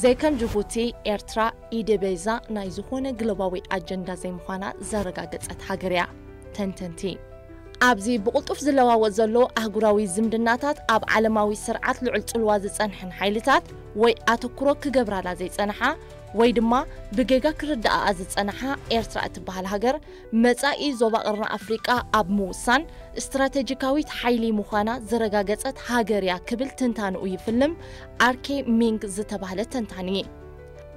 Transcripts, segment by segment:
ዘይከም ጅቡቲ፣ ኤርትራ ኢደ ቤዛ ናይ ዝኾነ ግሎባዊ ኣጀንዳ ዘይምዃና ዘረጋገጸት ሃገር እያ። ተንተንቲ፣ ኣብዚ ብቕልጡፍ ዝለዋወጥ ዘሎ ኣህጉራዊ ዝምድናታት፣ ኣብ ዓለማዊ ስርዓት ልዑል ጽልዋ ዝጸንሐን ሓይልታት ወይ ኣተኩሮ ክገብራላ ዘይጸንሓ ወይ ድማ ብጌጋ ክርድኣኣ ዝጸንሓ ኤርትራ እትበሃል ሃገር፣ መጻኢ ዞባ ቀርኒ ኣፍሪቃ ኣብ ምውሳን ስትራተጂካዊት ሓይሊ ምዃና ዘረጋገጸት ሃገር እያ ክብል ትንታንኡ ይፍልም ኣርኬ ሚንግ ዝተባህለ ተንታኒ።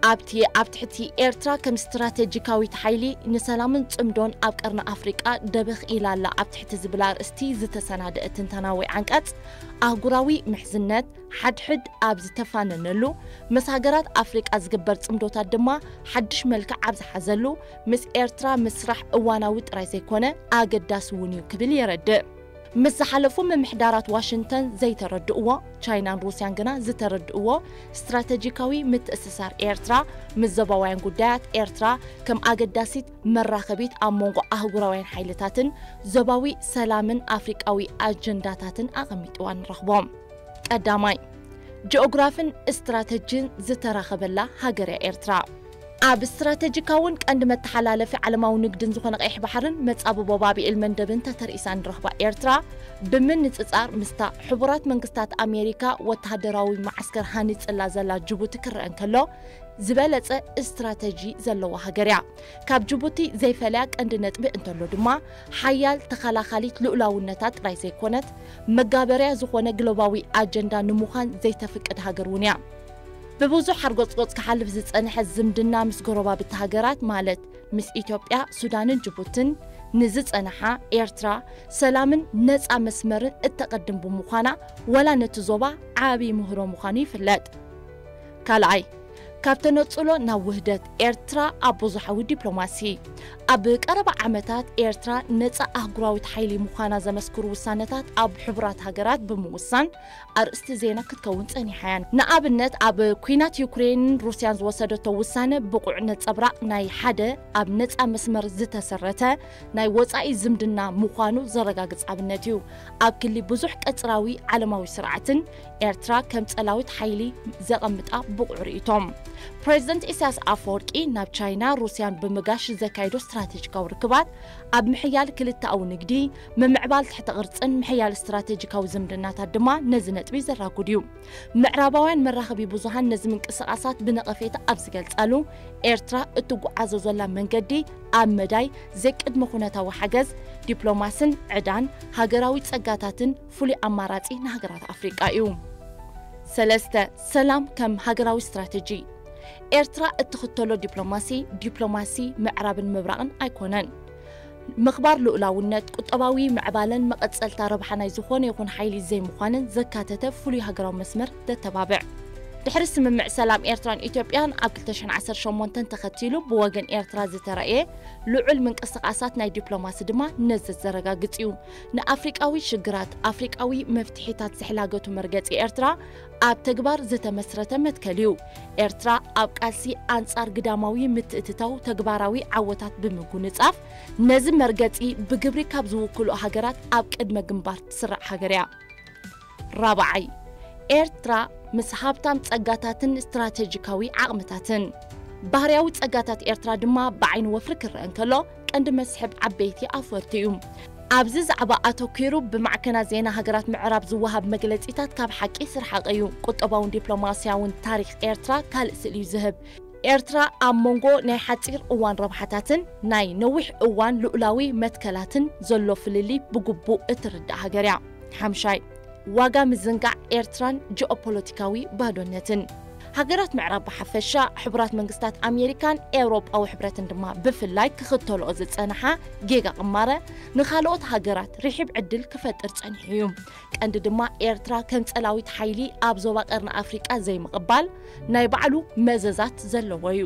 ኣብቲ ኣብ ትሕቲ ኤርትራ ከም ስትራተጂካዊት ሓይሊ ንሰላምን ጽምዶን ኣብ ቀርኒ ኣፍሪቃ ደበኽ ኢላ ኣላ ኣብ ትሕቲ ዝብል ኣርእስቲ ዝተሰናደአ ትንተናዊ ዓንቀጽ፣ ኣህጉራዊ ምሕዝነት ሓድሕድ ኣብ ዝተፋነነሉ፣ ምስ ሃገራት ኣፍሪቃ ዝግበር ጽምዶታት ድማ ሓድሽ መልክዕ ኣብ ዝሓዘሉ፣ ምስ ኤርትራ ምስራሕ እዋናዊ ጥራይ ዘይኮነ፣ ኣገዳሲ እውን እዩ ክብል የረድእ። ምስ ዝሓለፉ ምምሕዳራት ዋሽንግተን ዘይተረድእዎ፣ ቻይናን ሩስያን ግና ዝተረድእዎ ስትራተጂካዊ ምትእስሳር ኤርትራ፣ ምስ ዞባውያን ጉዳያት ኤርትራ ከም ኣገዳሲት መራኸቢት ኣብ መንጎ ኣህጉራውያን ሓይልታትን ዞባዊ ሰላምን ኣፍሪቃዊ ኣጀንዳታትን ኣቐሚጥዋ ንረኽቦ። ቀዳማይ፣ ጂኦግራፍን ስትራተጂን ዝተራኸበላ ሃገር እያ ኤርትራ። ኣብ ስትራተጂካውን ቀንዲ መተሓላለፊ ዓለማዊ ንግድን ዝኾነ ቀይሕ ባሕርን መጻብቦ ባብ ኤል መንደብን ተተርኢሳ ንረኽባ ኤርትራ፣ ብምንጽጻር ምስታ ሕቡራት መንግስታት ኣሜሪካ ወተሃደራዊ መዓስከር ሃኒጽላ ዘላ ጅቡቲ ክረአ እንከሎ፣ ዝበለጸ ስትራተጂ ዘለዋ ሃገር እያ። ካብ ጅቡቲ ዘይፈለያ ቀንዲ ነጥቢ እንተሎ ድማ፣ ሓያል ተኸላኻሊት ልኡላውነታ ጥራይ ዘይኮነት፣ መጋበርያ ዝኾነ ግሎባዊ ኣጀንዳ ንምዃን ዘይተፍቅድ ሃገር እውን እያ። ብብዙሕ ሓርጎጽጎጽ ክሓልፍ ዝጸንሐ ዝምድና ምስ ጎረባብቲ ሃገራት፣ ማለት ምስ ኢትዮጵያ፣ ሱዳንን ጅቡትን ንዝጸንሓ፣ ኤርትራ ሰላምን ነጻ መስመርን እተቐድም ብምዃና፣ ዋላ ነቲ ዞባ ዓቢ ምህሮ ምዃኑ ይፍለጥ። ካልኣይ፣ ካብ ተነጽሎ ናብ ውህደት፣ ኤርትራ ኣብ ብዙሓዊ ዲፕሎማሲ። ኣብ ቀረባ ዓመታት ኤርትራ ነጻ ኣህጉራዊት ሓይሊ ምዃና ዘመስክሩ ውሳነታት ኣብ ሕቡራት ሃገራት ብምውሳን ኣርእስቲ ዜና ክትከውን ጸኒሓ እያ። ንኣብነት፣ ኣብ ኲናት ዩክሬንን ሩስያን ዝወሰደቶ ውሳነ ብቑዕ ነጸብራቕ ናይ ሓደ ኣብ ነጻ መስመር ዝተሰረተ ናይ ወጻኢ ዝምድና ምዃኑ ዘረጋግጽ ኣብነት እዩ። ኣብ ክሊ ብዙሕ ቀጽራዊ ዓለማዊ ስርዓትን ኤርትራ ከም ጸላዊት ሓይሊ ዘቐምጣ ብቑዕ ርእይቶ። ፕሬዚደንት ኢሳያስ ኣፈወርቂ ናብ ቻይና፣ ሩስያን ብምጋሽ ዘካየዶ ስትራቴጂካዊ ርክባት፣ ኣብ ምሕያል ክልተኣዊ ንግዲ፣ ምምዕባል ትሕተ ቅርጽን ምሕያል ስትራቴጂካዊ ዝምድናታት ድማ ነዚ ነጥቢ ዘራጉድ እዩ። ምዕራባውያን መራኸቢ ብዙሃን ነዚ ምንቅስቓሳት ብነቐፌታ ኣብ ዝገልጻሉ፣ ኤርትራ እትጓዓዞ ዘላ መንገዲ ኣብ መዳይ ዘይቅድመ ኩነታዊ ሓገዝ፣ ዲፕሎማስን ዕዳን ሃገራዊ ጸጋታትን ፍሉይ ኣማራጺ ንሃገራት ኣፍሪቃ እዩ። ሰለስተ፣ ሰላም ከም ሃገራዊ ስትራተጂ። ኤርትራ እትኽተሎ ዲፕሎማሲ፣ ዲፕሎማሲ ምዕራብን ምብራቕን ኣይኮነን። ምኽባር ልኡላውነት፣ ቁጠባዊ ምዕባለን መቐጸልታ ረብሓ ናይ ዝኾነ ይኹን ሓይሊ ዘይምዃንን ዘካተተ ፍሉይ ሃገራዊ መስመር ዘተባብዕ። ድሕሪ ስምምዕ ሰላም ኤርትራን ኢትዮጵያን ኣብ ክልተ ሽሕን ዓሰርተ ሸሞንተን ተኸቲሉ ብወገን ኤርትራ ዝተረእየ ልዑል ምንቅስቓሳት ናይ ዲፕሎማሲ ድማ ነዚ ዘረጋግጽ እዩ። ንኣፍሪቃዊ ሽግራት ኣፍሪቃዊ መፍትሒታት ዝሕላገቱ መርገጺ ኤርትራ ኣብ ተግባር ዝተመስረተ መትከል እዩ። ኤርትራ ኣብ ቃልሲ ኣንጻር ግዳማዊ ምትእትታው ተግባራዊ ዓወታት ብምጉንጻፍ፣ ነዚ መርገጺ ብግብሪ ካብ ዝውክሉ ሃገራት ኣብ ቅድመ ግንባር ትስራዕ ሃገር እያ። ራብዓይ፣ ኤርትራ ምስ ሃብታም ጸጋታትን ስትራተጂካዊ ዓቕምታትን። ባህርያዊ ጸጋታት ኤርትራ ድማ ብዓይኒ ወፍሪ ክረአ እንከሎ፣ ቀንዲ መስሕብ ዓበይቲ ኣፍወርቲ እዩ። ኣብዚ ዛዕባ ኣተኲሩ ብማዕከናት ዜና ሃገራት ምዕራብ ዝወሃብ መግለጺታት ካብ ሓቂ ዝረሓቐ እዩ። ቁጠባውን ዲፕሎማስያውን ታሪኽ ኤርትራ ካልእ ስእሊ እዩ ዝህብ። ኤርትራ ኣብ መንጎ ናይ ሓጺር እዋን ረብሓታትን ናይ ነዊሕ እዋን ልኡላዊ መትከላትን ዘሎ ፍልልይ ብግቡእ እትርዳእ ሃገር እያ። ሓምሻይ፣ ዋጋ ምዝንጋዕ ኤርትራን ጂኦፖለቲካዊ ባዶነትን። ሃገራት ምዕራብ ብሓፈሻ፣ ሕቡራት መንግስታት ኣሜሪካን ኤውሮጳዊ ሕብረትን ድማ ብፍላይ ክኽተልኦ ዝጸንሓ ጌጋ ቅማረ፣ ንኻልኦት ሃገራት ርሒብ ዕድል ክፈጥር ጸኒሑ እዩ። ቀንዲ ድማ ኤርትራ ከም ጸላዊት ሓይሊ ኣብ ዞባ ቀርኒ ኣፍሪቃ ዘይምቕባል ናይ ባዕሉ መዘዛት ዘለዎ እዩ።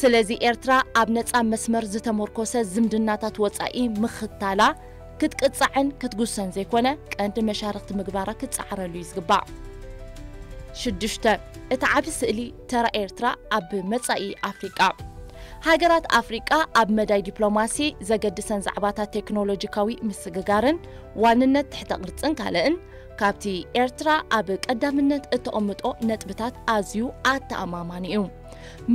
ስለዚ ኤርትራ ኣብ ነጻ መስመር ዝተመርኮሰ ዝምድናታት ወጻኢ ምኽታላ ክትቅጻዕን ክትጉሰን ዘይኮነ፣ ቀንዲ መሻርኽቲ ምግባራ ክትጻዕረሉ እዩ ዝግባእ። ሽዱሽተ፣ እቲ ዓቢ ስእሊ ተራ ኤርትራ ኣብ መጻኢ ኣፍሪቃ። ሃገራት ኣፍሪቃ ኣብ መዳይ ዲፕሎማሲ ዘገድሰን ዛዕባታት ቴክኖሎጂካዊ ምስግጋርን ዋንነት ትሕተ ቅርጽን ካልእን ካብቲ ኤርትራ ኣብ ቀዳምነት እተቐምጦ ነጥብታት ኣዝዩ ኣተኣማማኒ እዩ።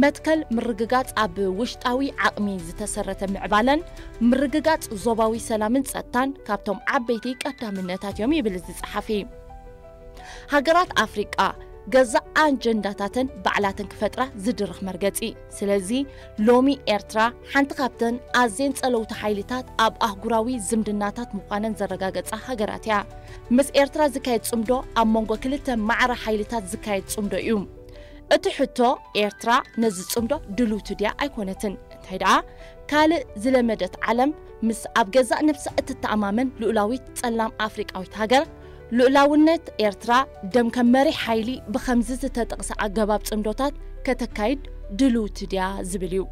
መትከል ምርግጋጽ ኣብ ውሽጣዊ ዓቕሚ ዝተሰረተ ምዕባለን ምርግጋጽ ዞባዊ ሰላምን ጸጥታን ካብቶም ዓበይቲ ቀዳምነታት እዮም ይብል እዚ ጸሓፊ። ሃገራት ኣፍሪቃ ገዛእ ኣጀንዳታተን ባዕላተን ክፈጥራ ዝድርኽ መርገጺ። ስለዚ ሎሚ ኤርትራ ሓንቲ ካብተን ኣዝየን ጸለውቲ ሓይልታት ኣብ ኣህጉራዊ ዝምድናታት ምዃነን ዘረጋገጻ ሃገራት እያ። ምስ ኤርትራ ዝካየድ ጽምዶ ኣብ መንጎ ክልተ ማዕረ ሓይልታት ዝካየድ ጽምዶ እዩ። እቲ ሕቶ ኤርትራ ነዚ ጽምዶ ድልውቲ ድያ ኣይኮነትን፣ እንታይ ደኣ ካልእ ዝለመደት ዓለም ምስ ኣብ ገዛእ ነብሳ እትተኣማመን ልኡላዊት ጸላም ኣፍሪቃዊት ሃገር ልኡላውነት ኤርትራ ደም ከም መሪሕ ሓይሊ ብኸምዚ ዝተጠቕሰ ኣገባብ ጽምዶታት ከተካይድ ድልውቲ ድያ ዝብል እዩ።